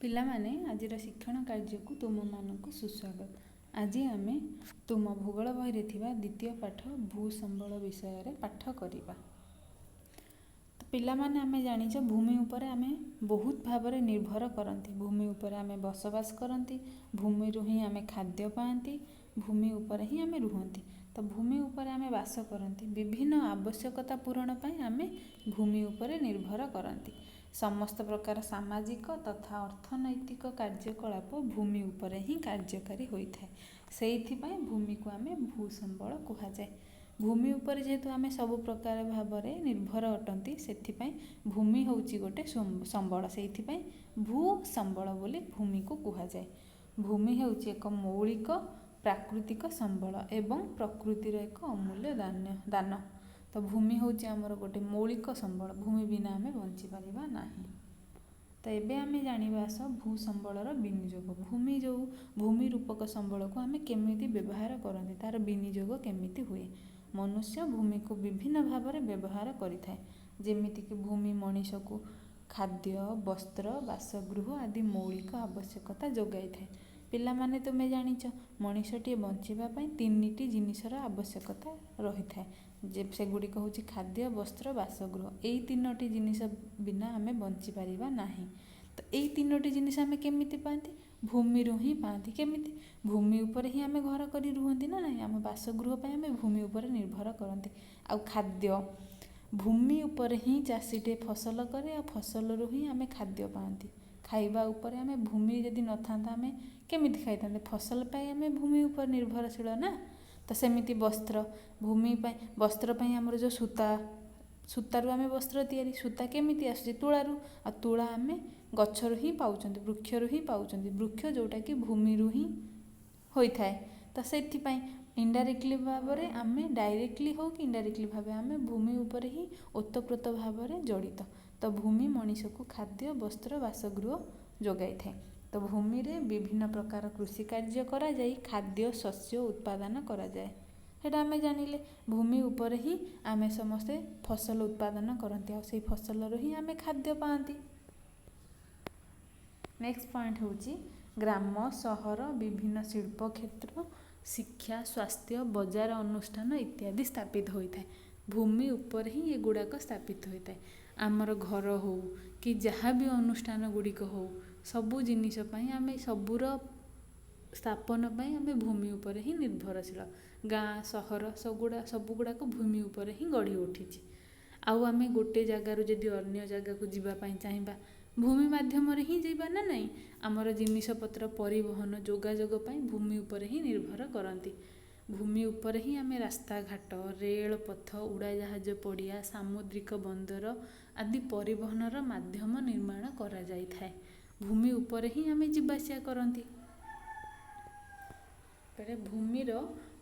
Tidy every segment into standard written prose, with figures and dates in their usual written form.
ପିଲାମାନେ, ଆଜିର ଶିକ୍ଷଣ କାର୍ଯ୍ୟକୁ ତୁମମାନଙ୍କୁ ସୁସ୍ୱାଗତ। ଆଜି ଆମେ ତୁମ ଭୂଗୋଳ ବହିରେ ଥିବା ଦ୍ୱିତୀୟ ପାଠ ଭୂସମ୍ବଳ ବିଷୟରେ ପାଠ କରିବା। ତ ପିଲାମାନେ, ଆମେ ଜାଣିଛ ଭୂମି ଉପରେ ଆମେ ବହୁତ ଭାବରେ ନିର୍ଭର କରନ୍ତି। ଭୂମି ଉପରେ ଆମେ ବସବାସ କରନ୍ତି, ଭୂମିରୁ ହିଁ ଆମେ ଖାଦ୍ୟ ପାଆନ୍ତି, ଭୂମି ଉପରେ ହିଁ ଆମେ ରୁହନ୍ତି। ତ ଭୂମି ଉପରେ ଆମେ ବାସ କରନ୍ତି, ବିଭିନ୍ନ ଆବଶ୍ୟକତା ପୂରଣ ପାଇଁ ଆମେ ଭୂମି ଉପରେ ନିର୍ଭର କରନ୍ତି। ସମସ୍ତ ପ୍ରକାର ସାମାଜିକ ତଥା ଅର୍ଥନୈତିକ କାର୍ଯ୍ୟକଳାପ ଭୂମି ଉପରେ ହିଁ କାର୍ଯ୍ୟକାରୀ ହୋଇଥାଏ। ସେଇଥିପାଇଁ ଭୂମିକୁ ଆମେ ଭୂସମ୍ବଳ କୁହାଯାଏ। ଭୂମି ଉପରେ ଯେହେତୁ ଆମେ ସବୁ ପ୍ରକାର ଭାବରେ ନିର୍ଭର ଅଟନ୍ତି, ସେଥିପାଇଁ ଭୂମି ହେଉଛି ଗୋଟେ ସମ୍ବଳ। ସେଇଥିପାଇଁ ଭୂସମ୍ବଳ ବୋଲି ଭୂମିକୁ କୁହାଯାଏ। ଭୂମି ହେଉଛି ଏକ ମୌଳିକ ପ୍ରାକୃତିକ ସମ୍ବଳ ଏବଂ ପ୍ରକୃତିର ଏକ ଅମୂଲ୍ୟ ଦାନ। ତ ଭୂମି ହେଉଛି ଆମର ଗୋଟେ ମୌଳିକ ସମ୍ବଳ। ଭୂମି ବିନା ଆମେ ବଞ୍ଚିପାରିବା ନାହିଁ। ତ ଏବେ ଆମେ ଜାଣିବା ଆସ ଭୂସମ୍ବଳର ବିନିଯୋଗ। ଭୂମି ଯେଉଁ ଭୂମି ରୂପକ ସମ୍ବଳକୁ ଆମେ କେମିତି ବ୍ୟବହାର କରନ୍ତି, ତା'ର ବିନିଯୋଗ କେମିତି ହୁଏ? ମନୁଷ୍ୟ ଭୂମିକୁ ବିଭିନ୍ନ ଭାବରେ ବ୍ୟବହାର କରିଥାଏ। ଯେମିତିକି ଭୂମି ମଣିଷକୁ ଖାଦ୍ୟ, ବସ୍ତ୍ର, ବାସଗୃହ ଆଦି ମୌଳିକ ଆବଶ୍ୟକତା ଯୋଗାଇଥାଏ। ପିଲାମାନେ, ତୁମେ ଜାଣିଛ ମଣିଷଟିଏ ବଞ୍ଚିବା ପାଇଁ ତିନିଟି ଜିନିଷର ଆବଶ୍ୟକତା ରହିଥାଏ, ଯେ ସେଗୁଡ଼ିକ ହେଉଛି ଖାଦ୍ୟ, ବସ୍ତ୍ର, ବାସଗୃହ। ଏଇ ତିନୋଟି ଜିନିଷ ବିନା ଆମେ ବଞ୍ଚିପାରିବା ନାହିଁ। ତ ଏଇ ତିନୋଟି ଜିନିଷ ଆମେ କେମିତି ପାଆନ୍ତି? ଭୂମିରୁ ହିଁ ପାଆନ୍ତି। କେମିତି? ଭୂମି ଉପରେ ହିଁ ଆମେ ଘର କରି ରୁହନ୍ତି ନା ନାହିଁ? ଆମ ବାସଗୃହ ପାଇଁ ଆମେ ଭୂମି ଉପରେ ନିର୍ଭର କରନ୍ତି। ଆଉ ଖାଦ୍ୟ, ଭୂମି ଉପରେ ହିଁ ଚାଷୀଟିଏ ଫସଲ କରେ, ଆଉ ଫସଲରୁ ହିଁ ଆମେ ଖାଦ୍ୟ ପାଆନ୍ତି। ଖାଇବା ଉପରେ ଆମେ ଭୂମି ଯଦି ନଥାନ୍ତା, ଆମେ କେମିତି ଖାଇଥାନ୍ତେ? ଫସଲ ପାଇଁ ଆମେ ଭୂମି ଉପରେ ନିର୍ଭରଶୀଳ ନା? ତ ସେମିତି ବସ୍ତ୍ର, ଭୂମି ପାଇଁ ବସ୍ତ୍ର ପାଇଁ ଆମର ଯେଉଁ ସୂତା, ସୂତାରୁ ଆମେ ବସ୍ତ୍ର ତିଆରି। ସୂତା କେମିତି ଆସୁଛି? ତୁଳାରୁ। ଆଉ ତୁଳା ଆମେ ଗଛରୁ ହିଁ ପାଉଛନ୍ତି, ବୃକ୍ଷରୁ ହିଁ ପାଉଛନ୍ତି। ବୃକ୍ଷ ଯେଉଁଟାକି ଭୂମିରୁ ହିଁ ହୋଇଥାଏ। ତ ସେଥିପାଇଁ ଇନଡାଇରେକ୍ଟଲି ଭାବରେ ଆମେ, ଡାଇରେକ୍ଟଲି ହଉ କି ଇନଡାଇରେକ୍ଟଲି ଭାବେ, ଆମେ ଭୂମି ଉପରେ ହିଁ ଓତପ୍ରୋତ ଭାବରେ ଜଡ଼ିତ। ତ ଭୂମି ମଣିଷକୁ ଖାଦ୍ୟ, ବସ୍ତ୍ର, ବାସଗୃହ ଯୋଗାଇଥାଏ। ତ ଭୂମିରେ ବିଭିନ୍ନ ପ୍ରକାର କୃଷି କାର୍ଯ୍ୟ କରାଯାଇ ଖାଦ୍ୟ ଶସ୍ୟ ଉତ୍ପାଦନ କରାଯାଏ, ସେଇଟା ଆମେ ଜାଣିଲେ। ଭୂମି ଉପରେ ହିଁ ଆମେ ସମସ୍ତେ ଫସଲ ଉତ୍ପାଦନ କରନ୍ତି, ଆଉ ସେଇ ଫସଲରୁ ହିଁ ଆମେ ଖାଦ୍ୟ ପାଆନ୍ତି। ନେକ୍ସଟ ପଏଣ୍ଟ ହେଉଛି ଗ୍ରାମ, ସହର, ବିଭିନ୍ନ ଶିଳ୍ପ କ୍ଷେତ୍ର, ଶିକ୍ଷା, ସ୍ୱାସ୍ଥ୍ୟ, ବଜାର ଅନୁଷ୍ଠାନ ଇତ୍ୟାଦି ସ୍ଥାପିତ ହୋଇଥାଏ। ଭୂମି ଉପରେ ହିଁ ଏଗୁଡ଼ାକ ସ୍ଥାପିତ ହୋଇଥାଏ। ଆମର ଘର ହଉ କି ଯାହା ବି ଅନୁଷ୍ଠାନ ଗୁଡ଼ିକ ହଉ, ସବୁ ଜିନିଷ ପାଇଁ ଆମେ, ସବୁର ସ୍ଥାପନ ପାଇଁ ଆମେ ଭୂମି ଉପରେ ହିଁ ନିର୍ଭରଶୀଳ। ଗାଁ, ସହର ସବୁଗୁଡ଼ାକ ଭୂମି ଉପରେ ହିଁ ଗଢ଼ି ଉଠିଛି। ଆଉ ଆମେ ଗୋଟେ ଜାଗାରୁ ଯଦି ଅନ୍ୟ ଜାଗାକୁ ଯିବା ପାଇଁ ଚାହିଁବା, ଭୂମି ମାଧ୍ୟମରେ ହିଁ ଯିବା ନା ନାହିଁ? ଆମର ଜିନିଷପତ୍ର ପରିବହନ, ଯୋଗାଯୋଗ ପାଇଁ ଭୂମି ଉପରେ ହିଁ ନିର୍ଭର କରନ୍ତି। ଭୂମି ଉପରେ ହିଁ ଆମେ ରାସ୍ତାଘାଟ, ରେଳପଥ, ଉଡ଼ାଜାହାଜ ପଡ଼ିଆ, ସାମୁଦ୍ରିକ ବନ୍ଦର ଆଦି ପରିବହନର ମାଧ୍ୟମ ନିର୍ମାଣ କରାଯାଇଥାଏ। ଭୂମି ଉପରେ ହିଁ ଆମେ ଯିବାଆସିବା କରନ୍ତି। ଭୂମିର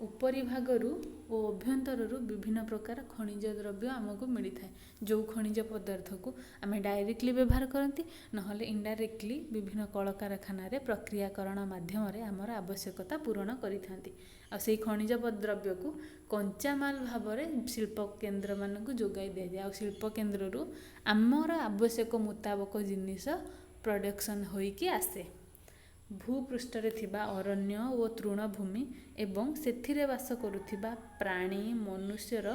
ଉପରିଭାଗରୁ ଓ ଅଭ୍ୟନ୍ତରରୁ ବିଭିନ୍ନ ପ୍ରକାର ଖଣିଜ ଦ୍ରବ୍ୟ ଆମକୁ ମିଳିଥାଏ, ଯେଉଁ ଖଣିଜ ପଦାର୍ଥକୁ ଆମେ ଡାଇରେକ୍ଟଲି ବ୍ୟବହାର କରନ୍ତି, ନହେଲେ ଇନଡାଇରେକ୍ଟଲି ବିଭିନ୍ନ କଳକାରଖାନାରେ ପ୍ରକ୍ରିୟାକରଣ ମାଧ୍ୟମରେ ଆମର ଆବଶ୍ୟକତା ପୂରଣ କରିଥାନ୍ତି। ଆଉ ସେଇ ଖଣିଜ ଦ୍ରବ୍ୟକୁ କଞ୍ଚାମାଲ ଭାବରେ ଶିଳ୍ପ କେନ୍ଦ୍ରମାନଙ୍କୁ ଯୋଗାଇ ଦିଆଯାଏ, ଆଉ ଶିଳ୍ପ କେନ୍ଦ୍ରରୁ ଆମର ଆବଶ୍ୟକ ମୁତାବକ ଜିନିଷ ପ୍ରଡ଼କ୍ସନ୍ ହୋଇକି ଆସେ। ଭୂପୃଷ୍ଠରେ ଥିବା ଅରଣ୍ୟ ଓ ତୃଣଭୂମି ଏବଂ ସେଥିରେ ବାସ କରୁଥିବା ପ୍ରାଣୀ ମନୁଷ୍ୟର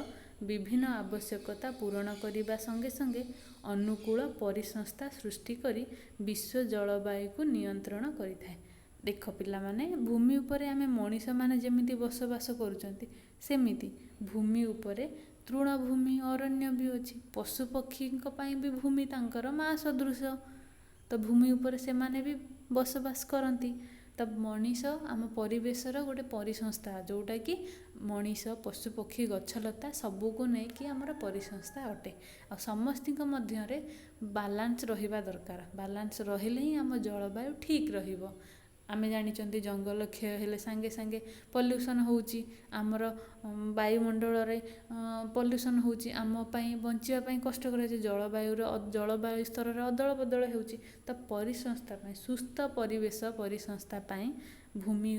ବିଭିନ୍ନ ଆବଶ୍ୟକତା ପୂରଣ କରିବା ସଙ୍ଗେ ସଙ୍ଗେ ଅନୁକୂଳ ପରିସଂସ୍ଥା ସୃଷ୍ଟି କରି ବିଶ୍ୱ ଜଳବାୟୁକୁ ନିୟନ୍ତ୍ରଣ କରିଥାଏ। ଦେଖ ପିଲାମାନେ, ଭୂମି ଉପରେ ଆମେ ମଣିଷମାନେ ଯେମିତି ବସବାସ କରୁଛନ୍ତି, ସେମିତି ଭୂମି ଉପରେ ତୃଣଭୂମି, ଅରଣ୍ୟ ବି ଅଛି। ପଶୁପକ୍ଷୀଙ୍କ ପାଇଁ ବି ଭୂମି ତାଙ୍କର ମା ସଦୃଶ। ତ ଭୂମି ଉପରେ ସେମାନେ ବି ବସବାସ କରନ୍ତି। ତ ମଣିଷ ଆମ ପରିବେଶର ଗୋଟେ ପରିସଂସ୍ଥା, ଯେଉଁଟାକି ମଣିଷ, ପଶୁପକ୍ଷୀ, ଗଛଲତା ସବୁକୁ ନେଇକି ଆମର ପରିସଂସ୍ଥା ଅଟେ। ଆଉ ସମସ୍ତଙ୍କ ମଧ୍ୟରେ ବାଲାନ୍ସ ରହିବା ଦରକାର। ବାଲାନ୍ସ ରହିଲେ ହିଁ ଆମ ଜଳବାୟୁ ଠିକ୍ ରହିବ। ଆମେ ଜାଣିଛନ୍ତି ଜଙ୍ଗଲ କ୍ଷୟ ହେଲେ ସାଙ୍ଗେ ସାଙ୍ଗେ ପଲ୍ୟୁସନ୍ ହେଉଛି, ଆମର ବାୟୁମଣ୍ଡଳରେ ପଲ୍ୟୁସନ୍ ହେଉଛି, ଆମ ପାଇଁ ବଞ୍ଚିବା ପାଇଁ କଷ୍ଟକର ହେଉଛି, ଜଳବାୟୁର ଜଳବାୟୁ ସ୍ତରରେ ଅଦଳ ବଦଳ ହେଉଛି। ତ ପରିସଂସ୍ଥା ପାଇଁ, ସୁସ୍ଥ ପରିବେଶ ପରିସଂସ୍ଥା ପାଇଁ ଭୂମି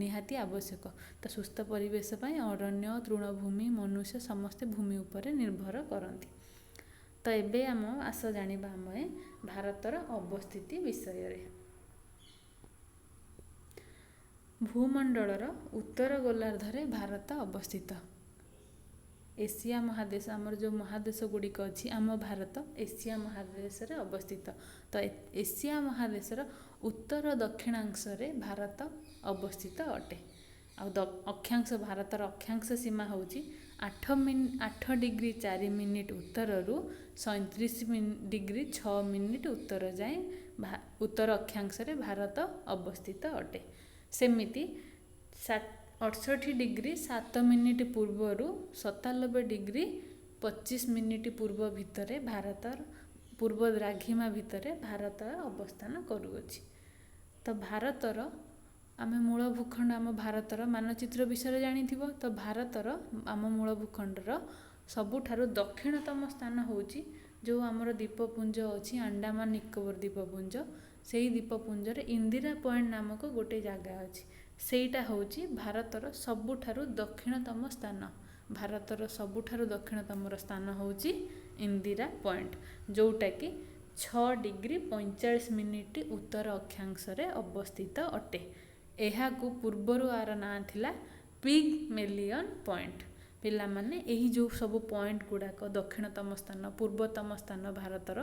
ନିହାତି ଆବଶ୍ୟକ। ତ ସୁସ୍ଥ ପରିବେଶ ପାଇଁ ଅରଣ୍ୟ, ତୃଣଭୂମି, ମନୁଷ୍ୟ ସମସ୍ତେ ଭୂମି ଉପରେ ନିର୍ଭର କରନ୍ତି। ତ ଏବେ ଆମ ଆସ ଜାଣିବା ଆମେ ଭାରତର ଅବସ୍ଥିତି ବିଷୟରେ। ଭୂମଣ୍ଡଳର ଉତ୍ତର ଗୋଲାର୍ଦ୍ଧରେ ଭାରତ ଅବସ୍ଥିତ। ଏସିଆ ମହାଦେଶ, ଆମର ଯେଉଁ ମହାଦେଶ ଗୁଡ଼ିକ ଅଛି, ଆମ ଭାରତ ଏସିଆ ମହାଦେଶରେ ଅବସ୍ଥିତ। ତ ଏସିଆ ମହାଦେଶର ଉତ୍ତର ଦକ୍ଷିଣାଂଶରେ ଭାରତ ଅବସ୍ଥିତ ଅଟେ। ଆଉ ଅକ୍ଷାଂଶ, ଭାରତର ଅକ୍ଷାଂଶ ସୀମା ହେଉଛି 8 ଡିଗ୍ରୀ 4 ମିନିଟ୍ ଉତ୍ତରରୁ 37 ଡିଗ୍ରୀ 6 ମିନିଟ୍ ଉତ୍ତର ଯାଏଁ ଉତ୍ତର ଅକ୍ଷାଂଶରେ ଭାରତ ଅବସ୍ଥିତ ଅଟେ। ସେମିତି 68 ଡିଗ୍ରୀ 7 ମିନିଟ୍ ପୂର୍ବରୁ 97 ଡିଗ୍ରୀ 25 ମିନିଟ୍ ପୂର୍ବ ଭିତରେ, ଭାରତର ପୂର୍ବ ଦ୍ରାଘିମା ଭିତରେ ଭାରତ ଅବସ୍ଥାନ କରୁଅଛି। ତ ଭାରତର ଆମେ ମୂଳ ଭୂଖଣ୍ଡ, ଆମ ଭାରତର ମାନଚିତ୍ର ବିଷୟରେ ଜାଣିଥିବ। ତ ଭାରତର ଆମ ମୂଳ ଭୂଖଣ୍ଡର ସବୁଠାରୁ ଦକ୍ଷିଣତମ ସ୍ଥାନ ହେଉଛି ଯେଉଁ ଆମର ଦ୍ୱୀପପୁଞ୍ଜ ଅଛି, ଆଣ୍ଡାମାନ ନିକୋବର ଦ୍ୱୀପପୁଞ୍ଜ। ସେଇ ଦ୍ୱୀପପୁଞ୍ଜରେ ଇନ୍ଦିରା ପଏଣ୍ଟ ନାମକ ଗୋଟେ ଜାଗା ଅଛି, ସେଇଟା ହେଉଛି ଭାରତର ସବୁଠାରୁ ଦକ୍ଷିଣତମ ସ୍ଥାନ। ଭାରତର ସବୁଠାରୁ ଦକ୍ଷିଣତମର ସ୍ଥାନ ହେଉଛି ଇନ୍ଦିରା ପଏଣ୍ଟ, ଯେଉଁଟାକି 6 ଡିଗ୍ରୀ 45 ମିନିଟ୍ ଉତ୍ତର ଅକ୍ଷାଂଶରେ ଅବସ୍ଥିତ ଅଟେ। ଏହାକୁ ପୂର୍ବରୁ ଆର ନାଁ ଥିଲା ପିଗ୍ ମେଲିୟନ୍ ପଏଣ୍ଟ। ପିଲାମାନେ, ଏହି ଯେଉଁ ସବୁ ପଏଣ୍ଟ ଗୁଡ଼ାକ, ଦକ୍ଷିଣତମ ସ୍ଥାନ, ପୂର୍ବତମ ସ୍ଥାନ, ଭାରତର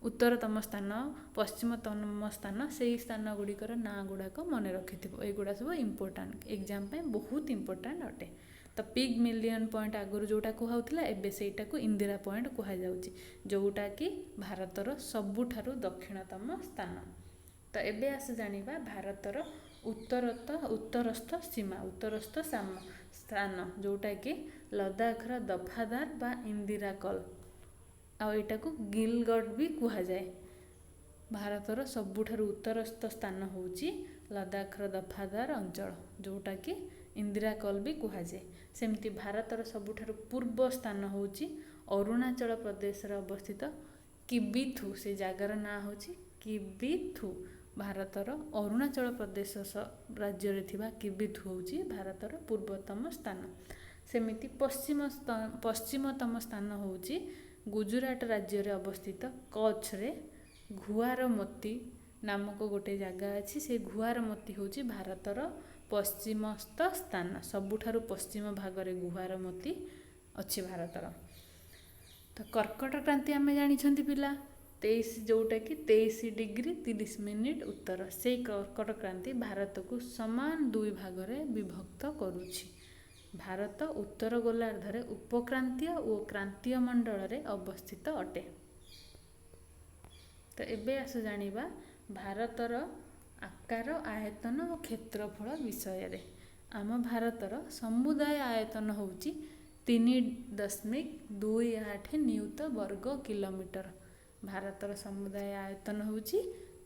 ଉତ୍ତରତମ ସ୍ଥାନ, ପଶ୍ଚିମତମ ସ୍ଥାନ, ସେଇ ସ୍ଥାନ ଗୁଡ଼ିକର ନାଁ ଗୁଡ଼ାକ ମନେ ରଖିଥିବ। ଏଇଗୁଡ଼ା ସବୁ ଇମ୍ପୋର୍ଟାଣ୍ଟ, ଏକ୍ଜାମ୍ ପାଇଁ ବହୁତ ଇମ୍ପୋର୍ଟାଣ୍ଟ ଅଟେ। ତ ପିଗ୍ ମିଲିୟନ୍ ପଏଣ୍ଟ ଆଗରୁ ଯେଉଁଟା କୁହାହେଉଥିଲା, ଏବେ ସେଇଟାକୁ ଇନ୍ଦିରା ପଏଣ୍ଟ କୁହାଯାଉଛି, ଯେଉଁଟାକି ଭାରତର ସବୁଠାରୁ ଦକ୍ଷିଣତମ ସ୍ଥାନ। ତ ଏବେ ଆସ ଜାଣିବା ଭାରତର ଉତ୍ତରସ୍ଥ ସୀମା, ଉତ୍ତରସ୍ଥ ସ୍ଥାନ, ଯେଉଁଟାକି ଲଦାଖର ଦଫାଦାର ବା ଇନ୍ଦିରା କଲ୍, ଆଉ ଏଇଟାକୁ ଗିଲଗଡ଼ ବି କୁହାଯାଏ। ଭାରତର ସବୁଠାରୁ ଉତ୍ତରସ୍ଥ ସ୍ଥାନ ହେଉଛି ଲଦାଖର ଦଫାଦାର ଅଞ୍ଚଳ, ଯେଉଁଟାକି ଇନ୍ଦିରା କଲ୍ ବି କୁହାଯାଏ। ସେମିତି ଭାରତର ସବୁଠାରୁ ପୂର୍ବ ସ୍ଥାନ ହେଉଛି ଅରୁଣାଚଳ ପ୍ରଦେଶରେ ଅବସ୍ଥିତ କିବିଥୁ। ସେ ଜାଗାର ନାଁ ହେଉଛି କିବିଥୁ। ଭାରତର ଅରୁଣାଚଳ ପ୍ରଦେଶ ରାଜ୍ୟରେ ଥିବା କିବିଥୁ ହେଉଛି ଭାରତର ପୂର୍ବତମ ସ୍ଥାନ। ସେମିତି ପଶ୍ଚିମତମ ସ୍ଥାନ ହେଉଛି ଗୁଜୁରାଟ ରାଜ୍ୟରେ ଅବସ୍ଥିତ କଚ୍ଛରେ ଘୁଆର ମୋତି ନାମକ ଗୋଟେ ଜାଗା ଅଛି। ସେ ଘୁଆର ମୋତି ହେଉଛି ଭାରତର ପଶ୍ଚିମସ୍ଥ ସ୍ଥାନ। ସବୁଠାରୁ ପଶ୍ଚିମ ଭାଗରେ ଗୁହାର ମୋତି ଅଛି ଭାରତର। ତ କର୍କଟ କ୍ରାନ୍ତି ଆମେ ଜାଣିଛନ୍ତି ପିଲା, 23, ଯେଉଁଟାକି 23 ଡିଗ୍ରୀ 30 ମିନିଟ୍ ଉତ୍ତର। ସେଇ କର୍କଟ କ୍ରାନ୍ତି ଭାରତକୁ ସମାନ ଦୁଇ ଭାଗରେ ବିଭକ୍ତ କରୁଛି। ଭାରତ ଉତ୍ତର ଗୋଲାର୍ଦ୍ଧରେ ଉପକ୍ରାନ୍ତୀୟ ଓ କ୍ରାନ୍ତୀୟ ମଣ୍ଡଳରେ ଅବସ୍ଥିତ ଅଟେ। ତ ଏବେ ଆସ ଜାଣିବା ଭାରତର ଆକାର, ଆୟତନ ଓ କ୍ଷେତ୍ରଫଳ ବିଷୟରେ। ଆମ ଭାରତର ସମୁଦାୟ ଆୟତନ ହେଉଛି 3.28 ନିୟୁତ ବର୍ଗ କିଲୋମିଟର। ଭାରତର ସମୁଦାୟ ଆୟତନ ହେଉଛି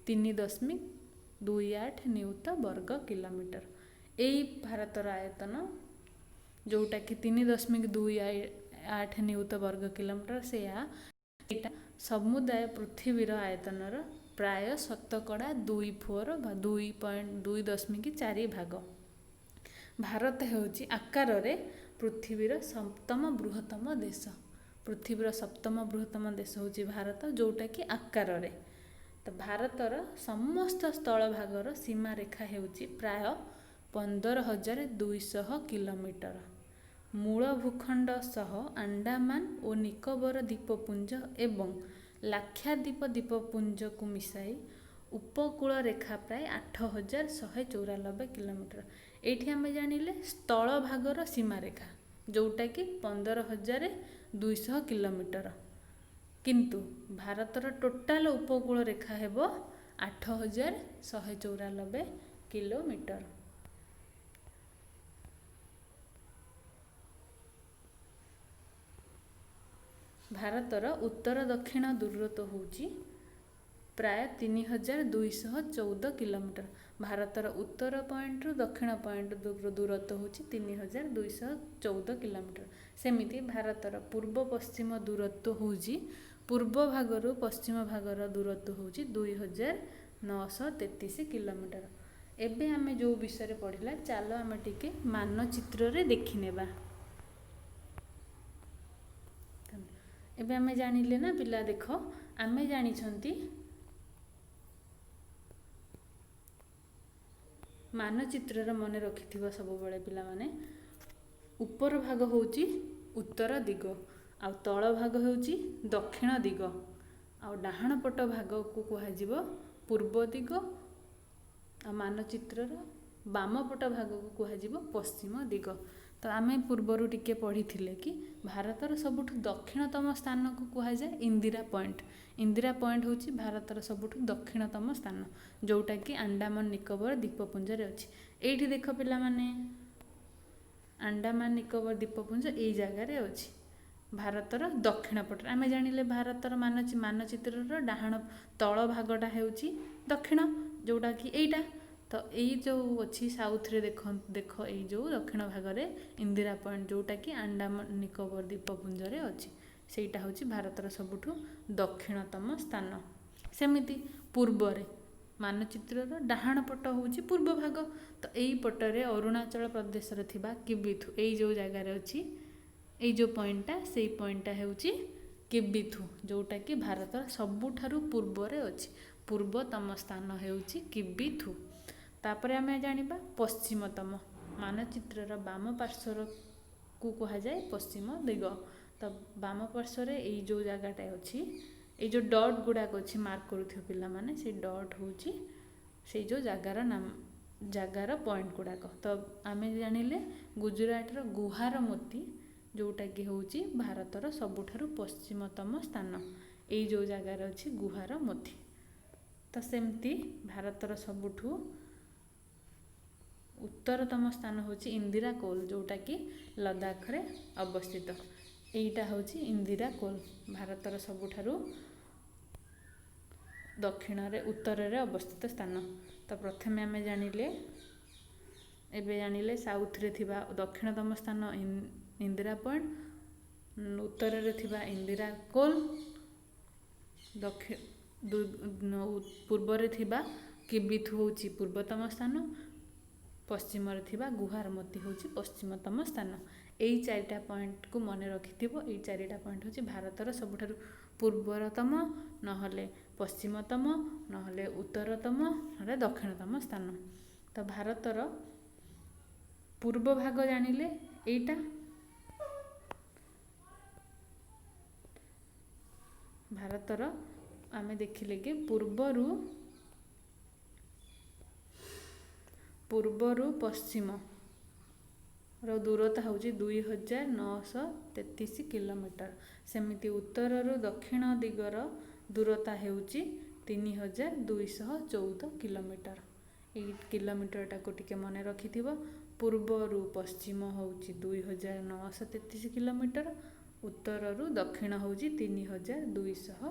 3.28 ନିୟୁତ ବର୍ଗ କିଲୋମିଟର। ଏଇ ଭାରତର ଆୟତନ ଯେଉଁଟାକି 3.28 ନିୟୁତ ବର୍ଗ କିଲୋମିଟର, ସେୟା ଏଇଟା ସମୁଦାୟ ପୃଥିବୀର ଆୟତନର ପ୍ରାୟ ଶତକଡ଼ା ଦୁଇ ଫୋର ବା ଦୁଇ ପଏଣ୍ଟ 2.4 ଭାଗ। ଭାରତ ହେଉଛି ଆକାରରେ ପୃଥିବୀର ସପ୍ତମ ବୃହତ୍ତମ ଦେଶ। ପୃଥିବୀର ସପ୍ତମ ବୃହତ୍ତମ ଦେଶ ହେଉଛି ଭାରତ, ଯେଉଁଟାକି ଆକାରରେ। ତ ଭାରତର ସମସ୍ତ ସ୍ଥଳଭାଗର ସୀମାରେଖା ହେଉଛି ପ୍ରାୟ 15,200 କିଲୋମିଟର। ମୂଳ ଭୂଖଣ୍ଡ ସହ ଆଣ୍ଡାମାନ ଓ ନିକୋବର ଦ୍ୱୀପପୁଞ୍ଜ ଏବଂ ଲାକ୍ଷାଦ୍ୱୀପ ଦ୍ୱୀପପୁଞ୍ଜକୁ ମିଶାଇ ଉପକୂଳ ରେଖା ପ୍ରାୟ 8,194 କିଲୋମିଟର। ଏଇଠି ଆମେ ଜାଣିଲେ ସ୍ଥଳଭାଗର ସୀମାରେଖା ଯେଉଁଟାକି 15,200 କିଲୋମିଟର, କିନ୍ତୁ ଭାରତର ଟୋଟାଲ ଉପକୂଳ ରେଖା ହେବ 8,194 କିଲୋମିଟର। ଭାରତର ଉତ୍ତର ଦକ୍ଷିଣ ଦୂରତ୍ୱ ହେଉଛି ପ୍ରାୟ 3,214 କିଲୋମିଟର। ଭାରତର ଉତ୍ତର ପଏଣ୍ଟରୁ ଦକ୍ଷିଣ ପଏଣ୍ଟ ଦୂରତ୍ୱ ହେଉଛି 3,214 କିଲୋମିଟର। ସେମିତି ଭାରତର ପୂର୍ବ ପଶ୍ଚିମ ଦୂରତ୍ୱ ହେଉଛି, ପୂର୍ବ ଭାଗରୁ ପଶ୍ଚିମ ଭାଗର ଦୂରତ୍ୱ ହେଉଛି 2,933 କିଲୋମିଟର। ଏବେ ଆମେ ଯେଉଁ ବିଷୟରେ ପଢ଼ିଲା, ଚାଲ ଆମେ ଟିକେ ମାନଚିତ୍ରରେ ଦେଖିନେବା। ଏବେ ଆମେ ଜାଣିଲେ ନା ପିଲା? ଦେଖ, ଆମେ ଜାଣିଛନ୍ତି ମାନଚିତ୍ରର, ମନେ ରଖିଥିବ ସବୁବେଳେ ପିଲାମାନେ, ଉପର ଭାଗ ହେଉଛି ଉତ୍ତର ଦିଗ, ଆଉ ତଳ ଭାଗ ହେଉଛି ଦକ୍ଷିଣ ଦିଗ, ଆଉ ଡାହାଣ ପଟ ଭାଗକୁ କୁହାଯିବ ପୂର୍ବ ଦିଗ, ଆଉ ମାନଚିତ୍ରର ବାମ ପଟ ଭାଗକୁ କୁହାଯିବ ପଶ୍ଚିମ ଦିଗ। ତ ଆମେ ପୂର୍ବରୁ ଟିକେ ପଢ଼ିଥିଲେ କି ଭାରତର ସବୁଠୁ ଦକ୍ଷିଣତମ ସ୍ଥାନକୁ କୁହାଯାଏ ଇନ୍ଦିରା ପଏଣ୍ଟ। ଇନ୍ଦିରା ପଏଣ୍ଟ ହେଉଛି ଭାରତର ସବୁଠୁ ଦକ୍ଷିଣତମ ସ୍ଥାନ, ଯେଉଁଟାକି ଆଣ୍ଡାମାନ ନିକୋବର ଦ୍ୱୀପପୁଞ୍ଜରେ ଅଛି। ଏଇଠି ଦେଖ ପିଲାମାନେ, ଆଣ୍ଡାମାନ ନିକୋବର ଦ୍ୱୀପପୁଞ୍ଜ ଏଇ ଜାଗାରେ ଅଛି, ଭାରତର ଦକ୍ଷିଣ ପଟରେ। ଆମେ ଜାଣିଲେ ଭାରତର ମାନଚିତ୍ରର ଡାହାଣ ତଳ ଭାଗଟା ହେଉଛି ଦକ୍ଷିଣ, ଯେଉଁଟାକି ଏଇଟା। ତ ଏଇ ଯେଉଁ ଅଛି ସାଉଥରେ, ଦେଖ ଦେଖ, ଏଇ ଯେଉଁ ଦକ୍ଷିଣ ଭାଗରେ ଇନ୍ଦିରା ପଏଣ୍ଟ, ଯେଉଁଟାକି ଆଣ୍ଡାମାନ ନିକୋବର ଦ୍ୱୀପପୁଞ୍ଜରେ ଅଛି, ସେଇଟା ହେଉଛି ଭାରତର ସବୁଠୁ ଦକ୍ଷିଣତମ ସ୍ଥାନ। ସେମିତି ପୂର୍ବରେ ମାନଚିତ୍ରର ଡାହାଣ ପଟ ହେଉଛି ପୂର୍ବ ଭାଗ। ତ ଏଇ ପଟରେ ଅରୁଣାଚଳ ପ୍ରଦେଶରେ ଥିବା କିବିଥୁ, ଏଇ ଯେଉଁ ଜାଗାରେ ଅଛି, ଏଇ ଯେଉଁ ପଏଣ୍ଟଟା, ସେଇ ପଏଣ୍ଟଟା ହେଉଛି କିବିଥୁ, ଯେଉଁଟାକି ଭାରତର ସବୁଠାରୁ ପୂର୍ବରେ ଅଛି। ପୂର୍ବତମ ସ୍ଥାନ ହେଉଛି କିବିଥୁ। ତାପରେ ଆମେ ଜାଣିବା ପଶ୍ଚିମତମ। ମାନଚିତ୍ରର ବାମ ପାର୍ଶ୍ୱକୁ କୁହାଯାଏ ପଶ୍ଚିମ ଦିଗ। ତ ବାମ ପାର୍ଶ୍ୱରେ ଏଇ ଯେଉଁ ଜାଗାଟା ଅଛି, ଏଇ ଯେଉଁ ଡଟ୍ ଗୁଡ଼ାକ ଅଛି, ମାର୍କ କରୁଥିବ ପିଲାମାନେ, ସେଇ ଡଟ୍ ହେଉଛି ସେଇ ଯେଉଁ ଜାଗାର ନାମ, ଜାଗାର ପଏଣ୍ଟ ଗୁଡ଼ାକ। ତ ଆମେ ଜାଣିଲେ ଗୁଜୁରାଟର ଗୁହାର ମୋତି, ଯେଉଁଟାକି ହେଉଛି ଭାରତର ସବୁଠାରୁ ପଶ୍ଚିମତମ ସ୍ଥାନ, ଏଇ ଯେଉଁ ଜାଗାରେ ଅଛି ଗୁହାର ମୋତି। ତ ସେମିତି ଭାରତର ସବୁଠୁ ଉତ୍ତରତମ ସ୍ଥାନ ହେଉଛି ଇନ୍ଦିରା କୋଲ୍, ଯେଉଁଟାକି ଲଦାଖରେ ଅବସ୍ଥିତ। ଏଇଟା ହେଉଛି ଇନ୍ଦିରା କୋଲ୍, ଭାରତର ସବୁଠାରୁ ଦକ୍ଷିଣରେ ଉତ୍ତରରେ ଅବସ୍ଥିତ ସ୍ଥାନ। ତ ପ୍ରଥମେ ଆମେ ଜାଣିଲେ, ଏବେ ଜାଣିଲେ ସାଉଥରେ ଥିବା ଦକ୍ଷିଣତମ ସ୍ଥାନ ଇନ୍ଦିରା ପଏଣ୍ଟ, ଉତ୍ତରରେ ଥିବା ଇନ୍ଦିରା କୋଲ୍, ପୂର୍ବରେ ଥିବା କିବିଥୁ ହେଉଛି ପୂର୍ବତମ ସ୍ଥାନ, ପଶ୍ଚିମରେ ଥିବା ଗୁହାରମତି ହେଉଛି ପଶ୍ଚିମତମ ସ୍ଥାନ। ଏଇ ଚାରିଟା ପଏଣ୍ଟକୁ ମନେ ରଖିଥିବ। ଏଇ ଚାରିଟା ପଏଣ୍ଟ ହେଉଛି ଭାରତର ସବୁଠାରୁ ପୂର୍ବରତମ, ନହେଲେ ପଶ୍ଚିମତମ, ନହେଲେ ଉତ୍ତରତମ, ନହେଲେ ଦକ୍ଷିଣତମ ସ୍ଥାନ। ତ ଭାରତର ପୂର୍ବ ଭାଗ ଜାଣିଲେ ଏଇଟା, ଭାରତର ଆମେ ଦେଖିଲେ କି ପୂର୍ବରୁ ପଶ୍ଚିମର ଦୂରତା ହେଉଛି 2933 କିଲୋମିଟର। ସେମିତି ଉତ୍ତରରୁ ଦକ୍ଷିଣ ଦିଗର ଦୂରତା ହେଉଛି 3214 କିଲୋମିଟର। ଏଇ କିଲୋମିଟରଟାକୁ ଟିକେ ମନେ ରଖିଥିବ। ପୂର୍ବରୁ ପଶ୍ଚିମ ହେଉଛି 2933 କିଲୋମିଟର, ଉତ୍ତରରୁ ଦକ୍ଷିଣ ହେଉଛି 3200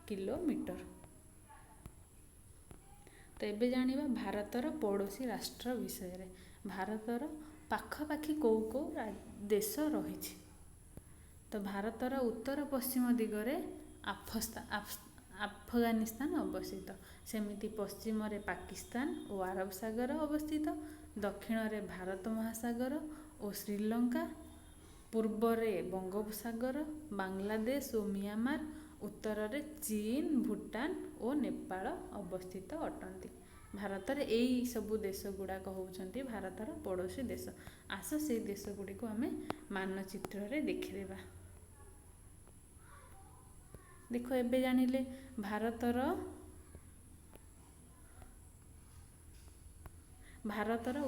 କିଲୋମିଟର। ତ ଏବେ ଜାଣିବା ଭାରତର ପଡ଼ୋଶୀ ରାଷ୍ଟ୍ର ବିଷୟରେ, ଭାରତର ପାଖାପାଖି କେଉଁ କେଉଁ ଦେଶ ରହିଛି। ତ ଭାରତର ଉତ୍ତର ପଶ୍ଚିମ ଦିଗରେ ଆଫଗାନିସ୍ତାନ ଅବସ୍ଥିତ। ସେମିତି ପଶ୍ଚିମରେ ପାକିସ୍ତାନ ଓ ଆରବ ସାଗର ଅବସ୍ଥିତ, ଦକ୍ଷିଣରେ ଭାରତ ମହାସାଗର ଓ ଶ୍ରୀଲଙ୍କା, ପୂର୍ବରେ ବଙ୍ଗୋପସାଗର, ବାଂଲାଦେଶ ଓ ମିଆଁମାର, ଉତ୍ତରରେ ଚୀନ, ଭୁଟାନ ଓ ନେପାଳ ଅବସ୍ଥିତ ଅଟନ୍ତି। ଭାରତରେ ଏଇ ସବୁ ଦେଶ ଗୁଡ଼ାକ ହେଉଛନ୍ତି ଭାରତର ପଡ଼ୋଶୀ ଦେଶ। ଆସ ସେଇ ଦେଶ ଗୁଡ଼ିକୁ ଆମେ ମାନଚିତ୍ରରେ ଦେଖିଦେବା। ଦେଖ, ଏବେ ଜାଣିଲେ ଭାରତର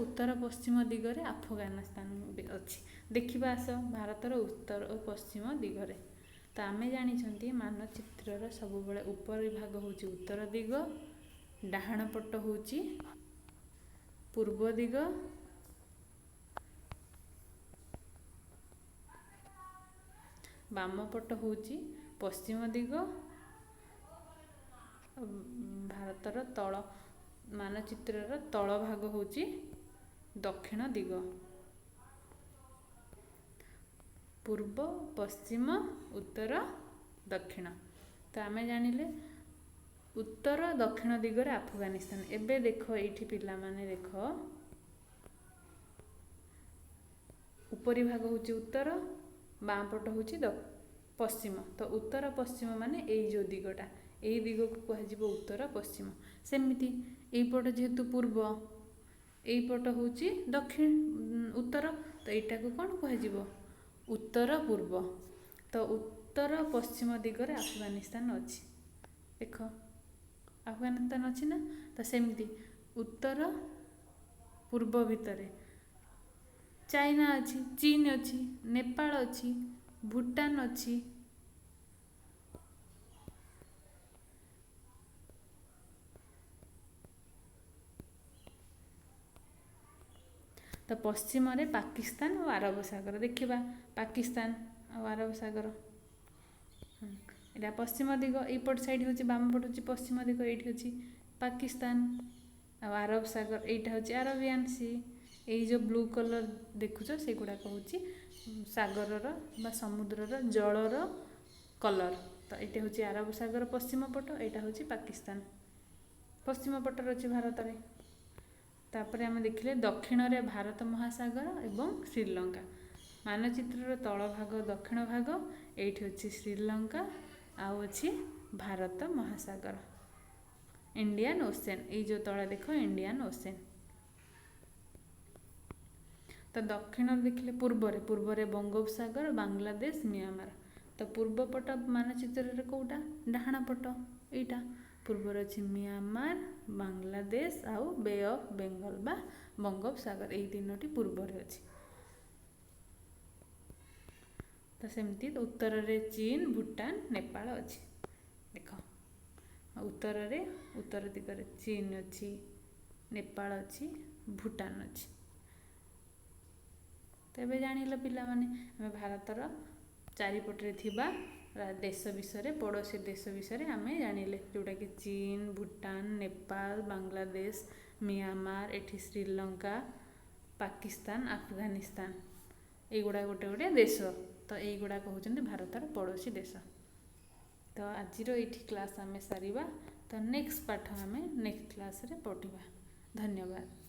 ଉତ୍ତର ପଶ୍ଚିମ ଦିଗରେ ଆଫଗାନିସ୍ତାନ ଅଛି। ଦେଖିବା ଆସ ଭାରତର ଉତ୍ତର ଓ ପଶ୍ଚିମ ଦିଗରେ। ତ ଆମେ ଜାଣିଛନ୍ତି ମାନଚିତ୍ରର ସବୁବେଳେ ଉପର ଭାଗ ହେଉଛି ଉତ୍ତର ଦିଗ, ଡାହାଣ ପଟ ହେଉଛି ପୂର୍ବ ଦିଗ, ବାମ ପଟ ହେଉଛି ପଶ୍ଚିମ ଦିଗ। ଭାରତର ତଳ ମାନଚିତ୍ରର ତଳ ଭାଗ ହେଉଛି ଦକ୍ଷିଣ ଦିଗ। ପୂର୍ବ, ପଶ୍ଚିମ, ଉତ୍ତର, ଦକ୍ଷିଣ। ତ ଆମେ ଜାଣିଲେ ଉତ୍ତର ଦକ୍ଷିଣ ଦିଗରେ ଆଫଗାନିସ୍ତାନ। ଏବେ ଦେଖ ଏଇଠି ପିଲାମାନେ ଦେଖ, ଉପରି ଭାଗ ହେଉଛି ଉତ୍ତର, ବାଁ ପଟ ହେଉଛି ପଶ୍ଚିମ। ତ ଉତ୍ତର ପଶ୍ଚିମ ମାନେ ଏଇ ଯେଉଁ ଦିଗଟା, ଏଇ ଦିଗକୁ କୁହାଯିବ ଉତ୍ତର ପଶ୍ଚିମ। ସେମିତି ଏଇପଟ ଯେହେତୁ ପୂର୍ବ, ଏଇପଟ ହେଉଛି ଦକ୍ଷିଣ ଉତ୍ତର, ତ ଏଇଟାକୁ କ'ଣ କୁହାଯିବ? ଉତ୍ତର ପୂର୍ବ। ତ ଉତ୍ତର ପଶ୍ଚିମ ଦିଗରେ ଆଫଗାନିସ୍ତାନ ଅଛି। ଦେଖ, ଆଫଗାନିସ୍ତାନ ଅଛି ନା? ତ ସେମିତି ଉତ୍ତର ପୂର୍ବ ଭିତରେ ଚାଇନା ଅଛି, ଚୀନ ଅଛି, ନେପାଳ ଅଛି, ଭୁଟାନ ଅଛି। ତ ପଶ୍ଚିମରେ ପାକିସ୍ତାନ ଓ ଆରବ ସାଗର। ଦେଖିବା ପାକିସ୍ତାନ ଆଉ ଆରବ ସାଗର। ଏଇଟା ପଶ୍ଚିମ ଦିଗ, ଏଇପଟ ସାଇଡ଼ ହେଉଛି, ବାମ ପଟ ହେଉଛି ପଶ୍ଚିମ ଦିଗ। ଏଇଠି ଅଛି ପାକିସ୍ତାନ ଆଉ ଆରବ ସାଗର, ଏଇଟା ହେଉଛି ଆରବିଆନ୍ ସି। ଏଇ ଯେଉଁ ବ୍ଲୁ କଲର୍ ଦେଖୁଛ, ସେଗୁଡ଼ାକ ହେଉଛି ସାଗରର ବା ସମୁଦ୍ରର ଜଳର କଲର୍। ତ ଏଇଟା ହେଉଛି ଆରବ ସାଗର ପଶ୍ଚିମ ପଟ, ଏଇଟା ହେଉଛି ପାକିସ୍ତାନ ପଶ୍ଚିମ ପଟରେ ଅଛି ଭାରତରେ। ତାପରେ ଆମେ ଦେଖିଲେ ଦକ୍ଷିଣରେ ଭାରତ ମହାସାଗର ଏବଂ ଶ୍ରୀଲଙ୍କା। ମାନଚିତ୍ରର ତଳ ଭାଗ ଦକ୍ଷିଣ ଭାଗ, ଏଇଠି ଅଛି ଶ୍ରୀଲଙ୍କା ଆଉ ଅଛି ଭାରତ ମହାସାଗର, ଇଣ୍ଡିଆନ୍ ଓସେନ୍। ଏଇ ଯେଉଁ ତଳେ ଦେଖ, ଇଣ୍ଡିଆନ୍ ଓସେନ୍। ତ ଦକ୍ଷିଣ ଦେଖିଲେ ପୂର୍ବରେ ବଙ୍ଗୋପସାଗର, ବାଂଲାଦେଶ, ମିଆଁମାର। ତ ପୂର୍ବ ପଟ ମାନଚିତ୍ରରେ କେଉଁଟା? ଡାହାଣ ପଟ ଏଇଟା। ପୂର୍ବରେ ଅଛି ମିଆଁମାର, ବାଂଲାଦେଶ ଆଉ ବେ ଅଫ୍ ବେଙ୍ଗଲ ବା ବଙ୍ଗୋପସାଗର, ଏଇ ତିନୋଟି ପୂର୍ବରେ ଅଛି। ତ ସେମିତି ଉତ୍ତରରେ ଚୀନ, ଭୁଟାନ, ନେପାଳ ଅଛି। ଦେଖ, ଉତ୍ତରରେ, ଉତ୍ତର ଦିଗରେ ଚୀନ ଅଛି, ନେପାଳ ଅଛି, ଭୁଟାନ ଅଛି। ତ ଏବେ ଜାଣିଲ ପିଲାମାନେ, ଆମେ ଭାରତର ଚାରିପଟରେ ଥିବା ଦେଶ ବିଷୟରେ, ପଡ଼ୋଶୀ ଦେଶ ବିଷୟରେ ଆମେ ଜାଣିଲେ, ଯେଉଁଟାକି ଚୀନ, ଭୁଟାନ, ନେପାଳ, ବାଂଲାଦେଶ, ମିଆଁମାର, ଏଠି ଶ୍ରୀଲଙ୍କା, ପାକିସ୍ତାନ, ଆଫଗାନିସ୍ତାନ, ଏଇଗୁଡ଼ା ଗୋଟେ ଗୋଟେ ଦେଶ। ତ ଏଇଗୁଡ଼ାକ ହେଉଛନ୍ତି ଭାରତର ପଡ଼ୋଶୀ ଦେଶ। ତ ଆଜିର ଏଇଠି କ୍ଲାସ୍ ଆମେ ସାରିବା। ତ ନେକ୍ସଟ ପାଠ ଆମେ ନେକ୍ସଟ କ୍ଲାସ୍ରେ ପଢ଼ିବା। ଧନ୍ୟବାଦ।